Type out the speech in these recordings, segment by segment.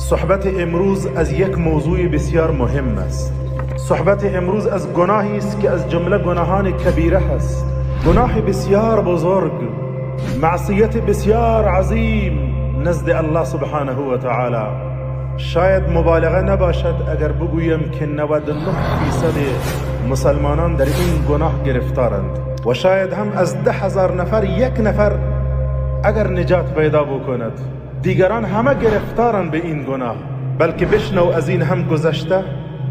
صحبت امروز از یک موضوع بسیار مهم است. صحبت امروز از گناهی است که از جمله گناهان کبیره است، گناه بسیار بزرگ، معصیت بسیار عظیم نزد الله سبحانه و تعالی. شاید مبالغه نباشد اگر بگویم که 99% مسلمانان در این گناه گرفتارند و شاید هم از 10,000 نفر یک نفر اگر نجات پیدا بکند، دیگران همه گرفتارند به این گناه. بلکه بشنو از این هم گذشته،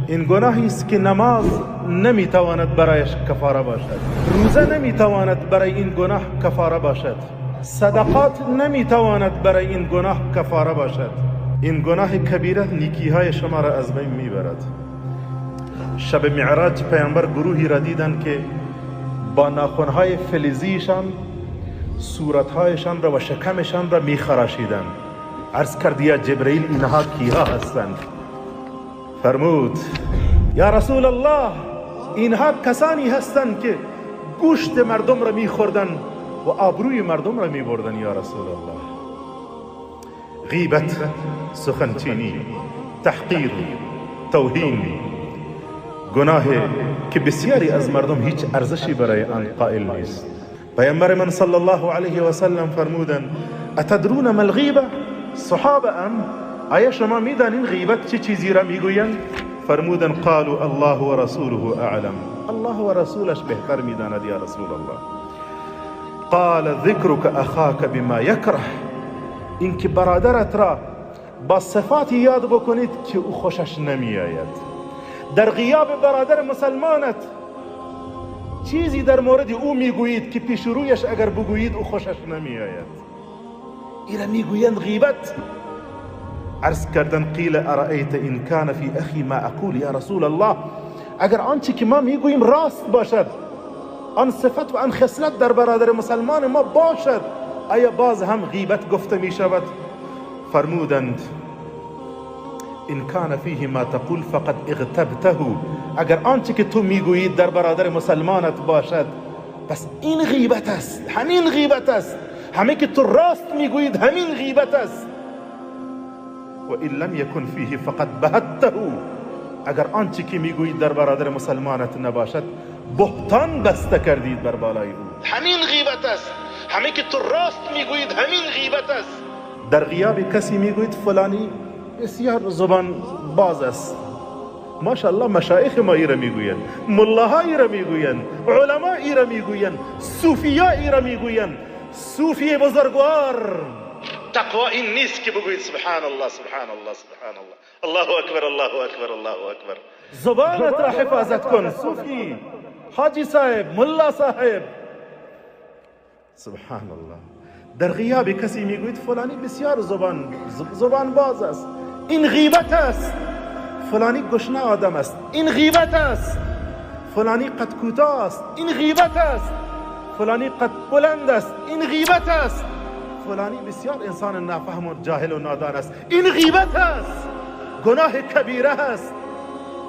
این گناهی است که نماز نمیتواند برایش کفاره باشد، روزه نمیتواند برای این گناه کفاره باشد، صدقات نمیتواند برای این گناه کفاره باشد. این گناه کبیره نیکی های شما را از بین میبرد. شب معراج پیامبر گروهی را دیدند که با ناخنهای فلزیشان صورتهایشان را و شکمشان را میخراشیدند. عرض کرد یا جبرئیل اینها کیها هستند؟ فرمود یا رسول الله اینها کسانی هستند که گوشت مردم را میخوردند و آبروی مردم را میبردند. یا رسول الله، غیبت، سخنچینی، تحقیر، توهین، گناه که بسیاری از مردم هیچ ارزشی برای آن قائل نیست. پیامبر من صلی الله علیه و سلم فرمودند اتدرون ما الغیبه؟ صحابه ام آیا شما میدانین غیبت چه چیزی را میگویند؟ فرمودند قالوا الله و رسوله اعلم، الله و رسولش بهتر میداند یا رسول الله. قال ذکرک اخاک بما یکره، اینکه برادرت را با صفاتی یاد بکنید که او خوشش نمیآید. در غیاب برادر مسلمانت چیزی در مورد او میگویید که پیش رویش اگر بگویید او خوشش نمیآید، ایرا میگویند غیبت. عرض کردن قیل ارأیت ان کان فی اخی ما اقول یا رسول الله، اگر آنچه که ما میگوییم راست باشد، آن صفت و آن خصلت در برادر مسلمان ما باشد، آیا باز هم غیبت گفته می شود؟ فرمودند ان کان فیه ما تقول فقد اغتبته، اگر آنچه که تو میگویید در برادر مسلمانت باشد پس این غیبت است، همین غیبت است، همه که تو راست میگویید همین غیبت است. و ان لم یکن فیه فقد بهته، اگر آنچه که میگویید در برادر مسلمانت نباشد بهتان بسته کردید بر بالای او، همین غیبت است، همه که تو راست میگویید همین غیبت است. در غیاب کسی میگویید فلانی بسیار زبان باز است، ماشاءالله مشایخ ما ایره میگویند، ملاها ایره میگویند، علما ایره میگویند، صوفیا ایره میگویند. صوفی بزرگوار، تقوا این نیست که بگویید سبحان الله سبحان الله سبحان الله، الله اکبر الله اکبر الله اکبر. زبانت را حفاظت کن صوفی، حاجی صاحب، ملا صاحب. سبحان الله، در غیاب کسی میگویید فلانی بسیار زبان باز است، این غیبت است. فلانی گشنه آدم است، این غیبت است. فلانی قد کوتاه است، این غیبت است. فلانی قد بلند است، این غیبت است. فلانی بسیار انسان نافهم و جاهل و نادان است، این غیبت است، گناه کبیره است.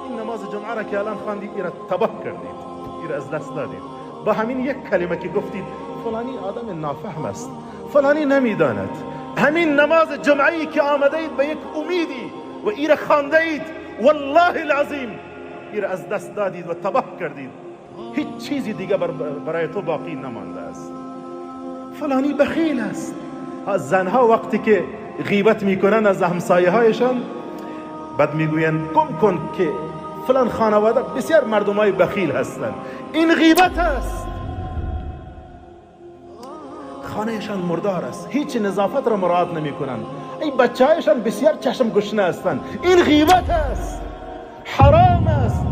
این نماز جمعه را که الان خواندید ایرا تباه کردید، ایرا از دست دادید با همین یک کلمه که گفتید فلانی آدم نافهم است، فلانی نمیداند. همین نماز جمعه که آمده اید به یک امیدی و ایرا خوانده اید، والله العظیم ایرا از دست دادید و تباه کردید، هیچ چیزی دیگه برای تو باقی نمانده است. فلانی بخیل است. زنها وقتی که غیبت میکنن از همسایه هایشان، بعد میگوین گم کن که فلان خانواده بسیار مردم های بخیل هستند، این غیبت است. خانهشان مردار است، هیچ نظافت را مراعات نمی کنند، این بچه هایشان بسیار چشم گشنه هستند، این غیبت است، حرام است،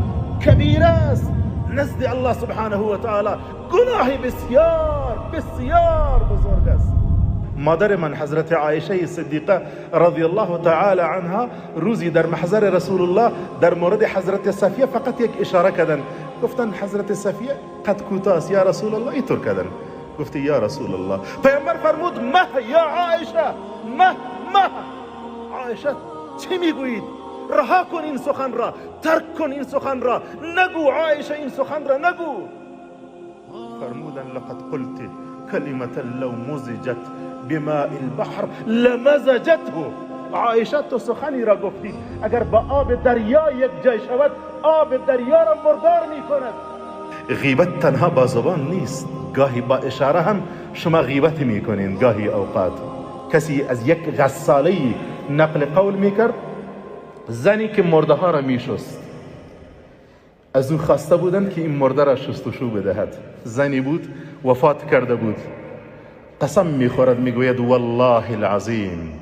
کبیره است نزد الله سبحانه و تعالی، گناه بسیار بسیار بزرگ است. مادر من حضرت عایشه صدیقه رضی الله تعالی عنها روزی در محضر رسول الله در مورد حضرت صفیه فقط یک اشاره کردن، گفتن حضرت صفیه قد کوتاه است یا رسول الله، اینطور کردن. گفتی یا رسول الله، پیامبر فرمود مه یا عایشه، مه مه. عایشه چی میگویید؟ رها کن این سخن را، ترک کن این سخن را، نگو عایشه این سخن را نگو. فرمودن لقد قلت کلمة لو مزجت بماء البحر لمزجته. عایشه تو سخنی را گفتی اگر با آب دریا یک جای شود آب دریا را مردار میکند. غیبت تنها با زبان نیست، گاهی با اشاره هم شما غیبت میکنین. گاهی اوقات کسی از یک غساله نقل قول میکرد، زنی که مرده ها را میشست، از او خواسته بودند که این مرده را شستشو بدهد. زنی بود وفات کرده بود، قسم میخورد میگوید والله العظیم،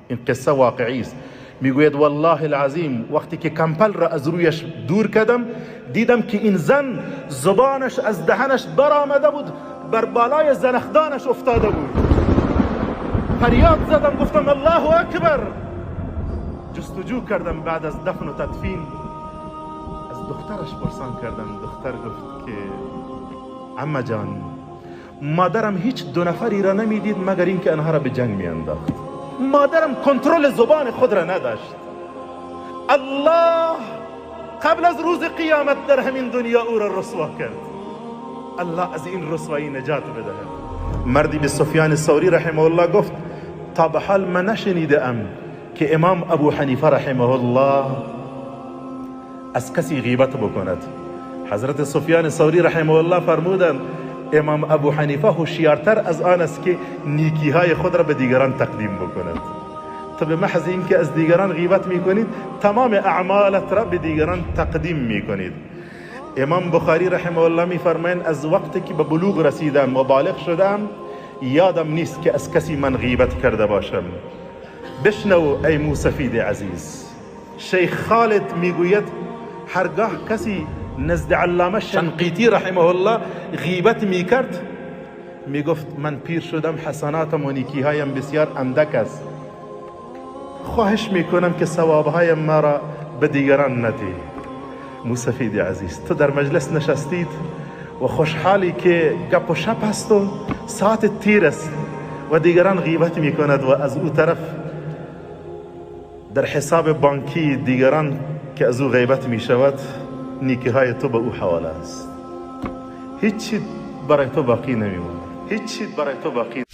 این قصه واقعی است، میگوید والله العظیم وقتی که کمپل را از رویش دور کردم دیدم که این زن زبانش از دهنش برآمده بود، بر بالای زنخدانش افتاده بود. فریاد زدم گفتم الله اکبر. جستجو کردم بعد از دفن و تدفین، از دخترش پرسان کردم. دختر گفت که عمه جان، مادرم هیچ دو نفری را نمیدید مگر اینکه آنها را به جنگ میانداخت. مادرم کنترل زبان خود را نداشت. الله قبل از روز قیامت در همین دنیا او را رسوا کرد. الله از این رسوایی نجات بدهد. مردی به سفیان ثوری رحمه الله گفت تا به حال من نشنیده ام که امام ابو حنیفه رحمه الله از کسی غیبت بکند. حضرت سفیان ثوری رحمه الله فرمودند امام ابو حنیفه هوشیارتر از آن است که نیکی های خود را به دیگران تقدیم بکند. تو به محض اینکه از دیگران غیبت میکنید تمام اعمالت را به دیگران تقدیم میکنید. امام بخاری رحمه الله میفرمایند از وقتی که به بلوغ رسیدم و بالغ شدم یادم نیست که از کسی من غیبت کرده باشم. بشنو ای موسفید عزیز، شیخ خالد میگوید هرگاه کسی نزد علامه شنقیطی رحمه الله غیبت میکرد میگفت من پیر شدم، حسناتم و نیکیهایم بسیار اندک است، خواهش میکنم که ثوابهایم مرا به دیگران ندی. موسفید عزیز، تو در مجلس نشستید و خوشحالی که گپ و شپ هست و ساعت تیر است و دیگران غیبت میکند و از او طرف در حساب بانکی دیگران که از او غیبت میشود نیکی های تو به او حواله است. هیچ چیز برای تو باقی نمیماند، هیچ چیز برای تو باقی